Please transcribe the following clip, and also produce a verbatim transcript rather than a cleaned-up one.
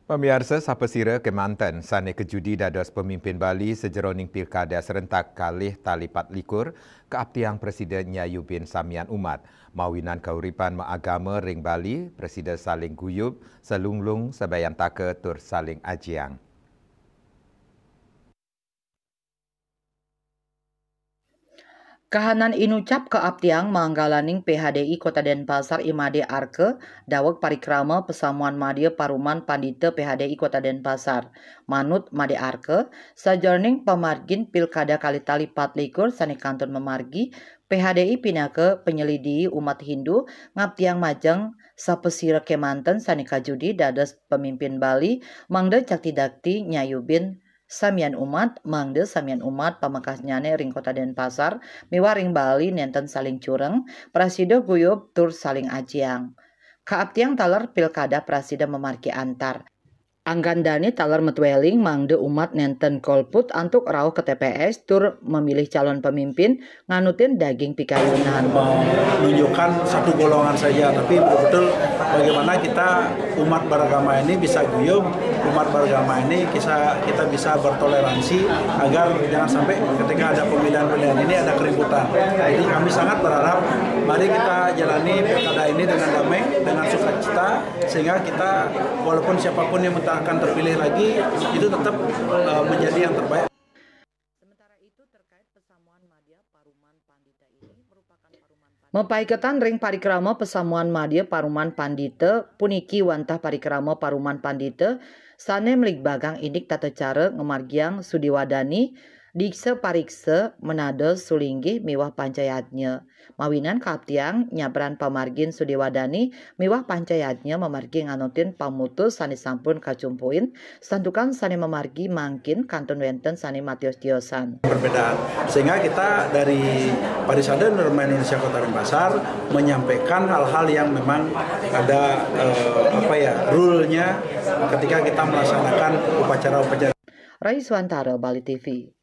Pamiarsa, sapasira kemanten sane kajudi dados pemimpin Bali sajeroning pilkada serentak kalih tali pat likur, kaaptiang prasida nyayubin samian umat. Mawinan kauripan maagama ring Bali, prasida saling guyub, salunglung, sabayantaka tur saling ajiang. Kahanan inucap kaaptiang manggalaning P H D I Kota Denpasar I Made Arka, daweg parikrama pasamuan madya paruman pandita P H D I Kota Denpasar. Manut Made Arka, sajeroning pamargin pilkada kalih tali pat likur sane kantun mamargi, P H D I pinaka panyelidi umat Hindu ngaptiang majeng sapasira kemanten sane kajudi dados pemimpin Bali, mangda cakti dakti nyayubin samian umat, mangda samian umat pamekasnyane ring Kota Denpasar miwah ring Bali nenten saling cureng, prasida guyub tur saling ajiang. Kaaptiang taler pilkada prasida mamargi antar. Anggan dane taler matweling mangda umat nenten kolput antuk rauh ka T P S tur mamilih calon pemimpin nganutin daging pikayunan. Menunjukkan satu golongan saja, tapi betul-betul bagaimana kita umat beragama ini bisa guyub, umat beragama ini kita, kita bisa bertoleransi agar jangan sampai ketika ada pemilihan-pemilihan ini ada keributan. Jadi kami sangat berharap mari kita jalani pilkada ini dengan damai, dengan sukacita, sehingga kita walaupun siapapun yang akan terpilih lagi itu tetap eh, menjadi yang terbaik. Sementara itu, terkait pesamuan madya paruman pandita ini merupakan paruman pandita. Mapaiketan ring parikrama pasamuan madya paruman pandita puniki wantah parikrama paruman pandita sane maligbagang indik tata cara ngamargiang sudiwadani, diksa pariksa, menada sulinggih miwah pancayatnya. Mawinan kaaptiang nyabran pamargin sudiwadani miwah pancayatnya mamargi nganutin pamutus sane sampun kacumpuin, santukan sane mamargi mangkin kantun wenten sane matios-tiosan. Perbedaan. Sehingga kita dari Parisada Dharma Indonesia Kota Denpasar menyampaikan hal-hal yang memang ada eh, apa ya rule-nya ketika kita melaksanakan upacara-upacara. Rai Suantara, Bali T V.